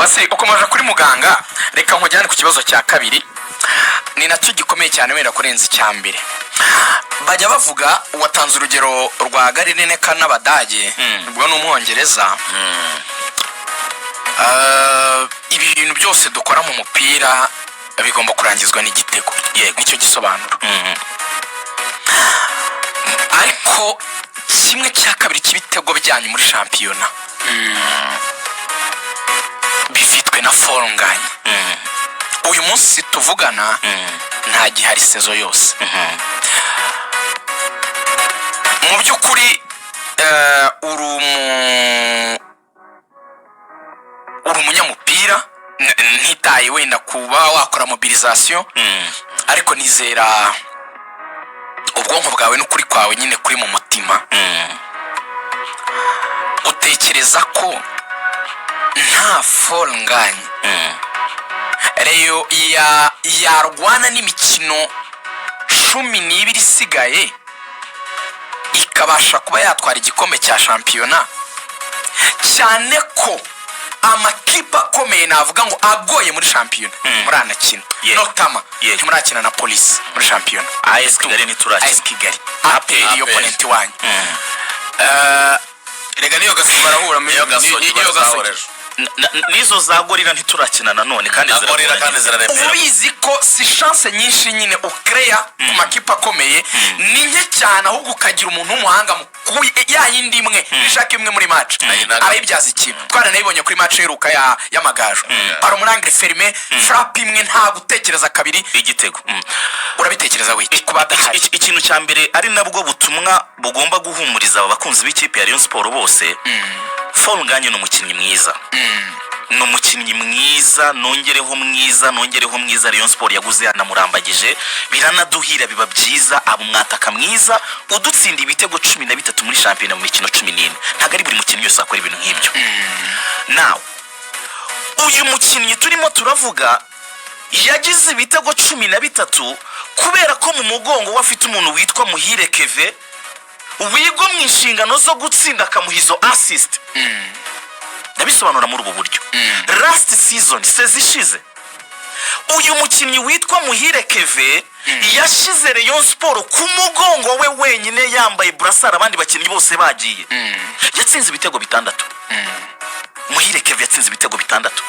Pasi, ukomeje kuri muganga. Reka nkujyane ku kibazo cya kabiri, ni nacyo gikomeye cyane wenda kurenza icya mbere. Bajya bavuga, watanze urugero rwa Gary Lineker n'Abadage, ubwo ni Umwongereza. Ibi bintu byose dukora mu mupira bigomba kurangizwa n'igitego. Yego. Nicyo gisobanuro. Ariko kimwe cya kabiri cy'ibitego byanyu muri shampiyona bifitwe na Fall Ngagne. Uyu munsi tuvugana nta gihari saison yose. Mu by'ukuri uri umunyamupira, ntitaye wenda kuba wakora mobilisation, ariko nizera ubwonko bwawe n'ukuri kwawe nyine kuri mu mutima. Utekereza ko nta Fall Ngagne, Rayon yarwana n'imikino 12 isigaye ikabasha kuba yatwara igikombe cya shampiyona, cyane ko amakipe akomeye, navuga ngo agoye muri shampiyona, muranakina notama ntimurakina na Polisi muri shampiyona? AS Kigali ntiturakina. AS Kigali, APR, APR. Opponent wanyu. Rega niyo Gasogi barahura Niyo Gasogi niyo bazahura Gasogi. Ejo. N'izo za Gorilla ntiturakina nanone kandi Na Gorilla ziragoranye. kandi ziraremera. Uba ubizi ko si chance nyinshi nyine ukereya ku makipe akomeye, ni nke cyane, ahubwo ukagira umuntu w'umuhanga mu ya yindi imwe nishaka imwe muri match arayibyaza ikintu. Twaranayibonye kuri match iheruka y'Amagaju, baro muri angle fermé, frappe imwe, nta gutekereza kabiri, Igitego. Urabitekereza wiki kuba adahari? Ikintu cya mbere, ari nabwo butumwa bugomba guhumuriza aba bakunzi b'ikipe ya Rayon Sport bose, Fall Ngagne ni umukinnyi mwiza, ni umukinnyi mwiza, nongereho mwiza, nongereho mwiza. Rayon Sport yaguze yanamurambagije, biranaduhira, biba byiza, aba umwataka mwiza udutsinda ibitego 13 muri shampiyona mu mikino 14. Ntabwo ari buri mukinnyi wese wakora ibintu nk'ibyo. Nawe uyu mukinnyi turimo turavuga yagize ibitego 13 kubera ko mu mugongo we afite umuntu witwa Muhire Keve, wigwa mu inshingano zo gutsinda, akamuha izo assist. Ndabisobanura muri ubu buryo: last season, saison ishize, uyu mukinnyi witwa Muhire Keve yashyize Rayon Sport ku mugongo we wenyine, yambaye brassard, abandi bakinnyi bose bagiye. Yatsinze ibitego bitandatu. Muhire Keve yatsinze ibitego bitandatu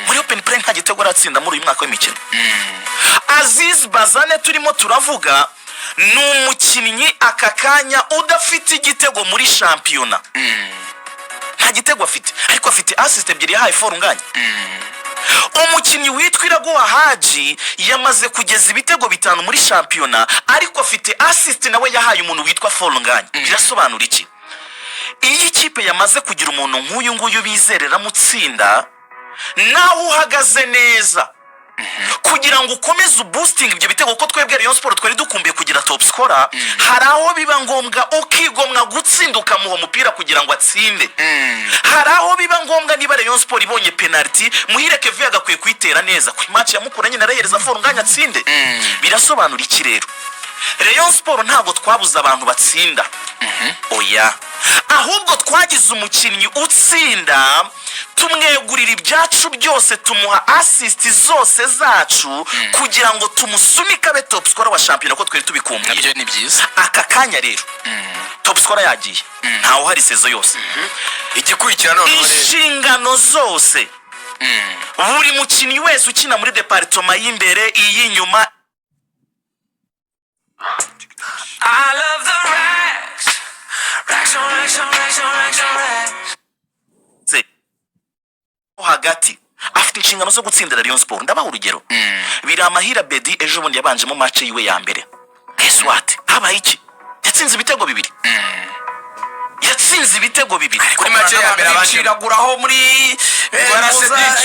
muri open play, nta gitego aratsinda muri uyu mwaka w'imikino. Aziz Bazane turimo turavuga ni umukinnyi aka kanya udafite igitego muri shampiyona, nta gitego afite, ariko afite assist ebyiri yahaye Fall Ngagne. Umukinnyi witwa Iraguha Haji yamaze kugeza ibitego bitanu muri shampiyona, ariko afite assist nawe yahaye umuntu witwa Fall Ngagne. Birasobanura iki? Iyo ikipe yamaze kugira umuntu nk'uyu nguyu bizereramo utsinda, nawe uhagaze neza kugira ngo ukomeze uboostinge ibyo bitego, kuko twebwe Rayon Sport twari dukumbuye kugira top scorer, hari aho biba ngombwa ukigomwa gutsinda, ukamuha umupira kugira ngo atsinde. Hari aho biba ngombwa, niba Rayon Sport ibonye penalty, Muhire Keve agakwiye kuyitera neza. Ku match ya Mukura nyine arahereza Fall Ngagne atsinde. Birasobanura iki rero? Rayon Sport ntabwo twabuze abantu batsinda, oya, ahubwo twagize umukinnyi utsinda, tumwegurira ibyacu byose, tumuha assist zose zacu kugira ngo tumusunike abe top scorer wa shampiyona, ko twari tubikumbuye. Nabyo ni byiza. Aka kanya rero top scorer yagiye, ntawe uhari saison yose. Igikurikira noneho rero, Inshingano zose, buri mukinnyi wese ukina muri département y'imbere, iy'inyuma, I love the racks. Racks on racks on racks on racks on racks. Se hagati afite inshingano zo gutsindira Rayon Sport. Ndabaha urugero: Biramahira Bedi ejo bundi yabanjemo match yiwe ya mbere. Guess what? Habaye iki? Yatsinze ibitego bibiri, yatsinze ibitego bibiri. Kuri match ya mbere abanje biciraguraho muri Rwara Muza- Cedric.